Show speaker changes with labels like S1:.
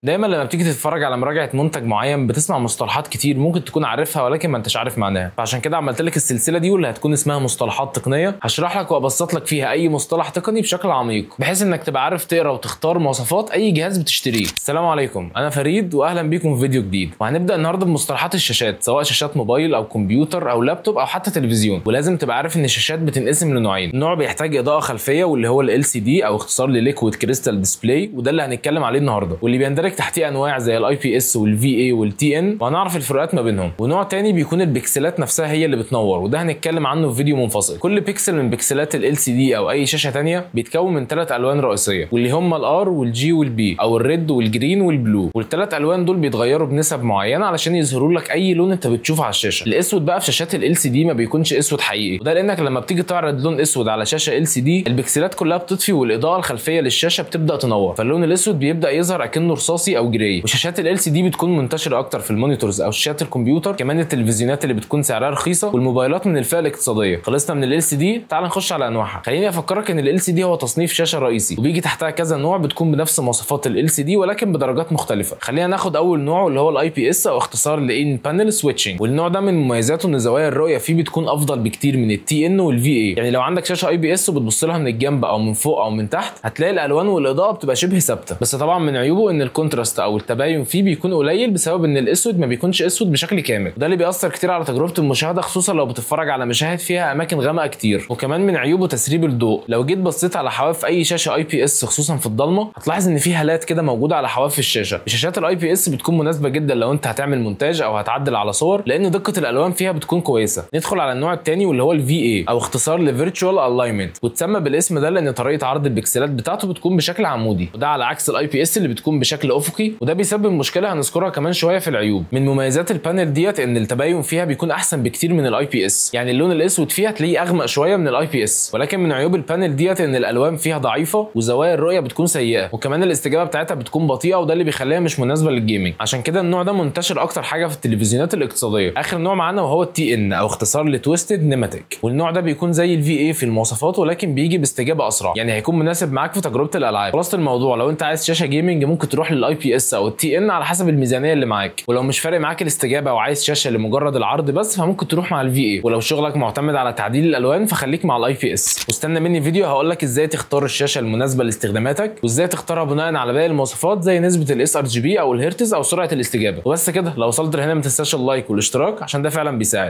S1: دايما لما بتيجي تتفرج على مراجعه منتج معين بتسمع مصطلحات كتير ممكن تكون عارفها ولكن ما انتش عارف معناها، فعشان كده عملت لك السلسلة دي واللي هتكون اسمها مصطلحات تقنية. هشرح لك وابسط لك فيها اي مصطلح تقني بشكل عميق بحيث انك تبقى عارف تقرا وتختار مواصفات اي جهاز بتشتريه. السلام عليكم، انا فريد واهلا بيكم في فيديو جديد. وهنبدا النهارده بمصطلحات الشاشات، سواء شاشات موبايل او كمبيوتر او لابتوب او حتى تلفزيون. ولازم تبقى عارف ان الشاشات بتنقسم لنوعين، نوع بيحتاج اضاءه خلفية واللي هو LCD او اختصار ل liquid crystal display، وده اللي هنتكلم عليه النهارده، واللي بيندرج تحتيه انواع زي ال IPS وال VA وال TN، وهنعرف الفروقات ما بينهم. ونوع تاني بيكون البكسلات نفسها هي اللي بتنور، وده هنتكلم عنه في فيديو منفصل. كل بيكسل من بكسلات LCD او اي شاشة تانية بيتكون من 3 الوان رئيسية، واللي هم الار والجي والبي، او الريد والجرين والبلو. والثلاث الوان دول بيتغيروا بنسب معينة علشان يظهروا لك اي لون انت بتشوفه على الشاشة. الاسود بقى في شاشات LCD ما بيكونش اسود حقيقي، وده لانك لما بتيجي تعرض لون اسود على شاشة LCD البكسلات كلها بتطفي والاضاءة الخلفية للشاشه بتبدا تنور، فاللون الاسود بيبدا يظهر اكنه رصاصي او gray. وشاشات LCD بتكون منتشرة اكتر في ال monitors او شاشات الكمبيوتر، كمان التلفزيونات اللي بتكون سعرها رخيصة والموبايلات من الفئة الاقتصادية. خلصنا من LCD، تعال نخش على انواعها. خليني افكرك ان LCD هو تصنيف شاشة رئيسي، وبيجي تحتها كذا نوع بتكون بنفس مواصفات LCD ولكن بدرجات مختلفة. خلينا ناخد اول نوع واللي هو ال IPS او اختصار ل in panel switching. والنوع ده من مميزاته ان زوايا الرؤية فيه بتكون افضل بكتير من ال TN وال VA. يعني لو عندك شاشة IPS وبتبص لها من الجنب او من فوق او من تحت هتلاقي الالوان والاضاءة بتبقى شبه ثابتة، بس طبعا من عيوبه ان ال contrast او التباين فيه بيكون قليل بسبب ان الاسود ما بيكونش اسود بشكل كامل، وده اللي بيأثر كتير على تجربه المشاهدة، خصوصا لو بتتفرج على مشاهد فيها اماكن غامقه كتير. وكمان من عيوبه تسريب الضوء. لو جيت بصيت على حواف اي شاشة IPS خصوصا في الضلمة هتلاحظ ان في هالات كده موجودة على حواف الشاشة. شاشات ال IPS بتكون مناسبة جدا لو انت هتعمل مونتاج او هتعدل على صور، لان دقه الالوان فيها بتكون كويسة. ندخل على النوع الثاني واللي هو ال VA او اختصار ل vertical alignment، وتسمى بالاسم ده لان طريقه عرض البكسلات بتاعته بتكون بشكل عمودي، وده على عكس ال IPS اللي بتكون بشكل افقي، وده بيسبب مشكلة هنذكرها كمان شوية في العيوب. من مميزات ال panel ديت ان التباين فيها بيكون احسن بكتير من ال IPS، يعني اللون الاسود فيها تلاقيه اغمق شوية من ال IPS. ولكن من عيوب ال panel ديت ان الالوان فيها ضعيفة وزوايا الرؤية بتكون سيئه، وكمان الاستجابة بتاعتها بتكون بطيئه، وده اللي بيخليها مش مناسبة لل gaming. عشان كده النوع ده منتشر اكتر حاجة في التلفزيونات الاقتصادية. اخر نوع معانا وهو ال TN او اختصار ل twisted nematic، والنوع ده بيكون زي ال VA في المواصفات ولكن بيجي باستجابه اسرع، يعني هيكون مناسب معاك في تجربه الالعاب. خلاصه الموضوع، لو انت عايز شاشة gaming ممكن تروح لل IPS او ال TN على حسب الميزانية اللي معاك، ولو مش فارق معاك الاستجابة وعايز شاشة لمجرد العرض بس فممكن تروح مع ال VA، ولو شغلك معتمد على تعديل الالوان فخليك مع ال IPS. واستنى مني فيديو هقول لك ازاي تختار الشاشة المناسبة لاستخداماتك، وازاي تختارها بناء على باقي المواصفات زي نسبه ال sRGB او الهرتز او سرعة الاستجابة. وبس كده، لو وصلت لهنا ما تنساش ال like والاشتراك عشان ده فعلا بيساعد.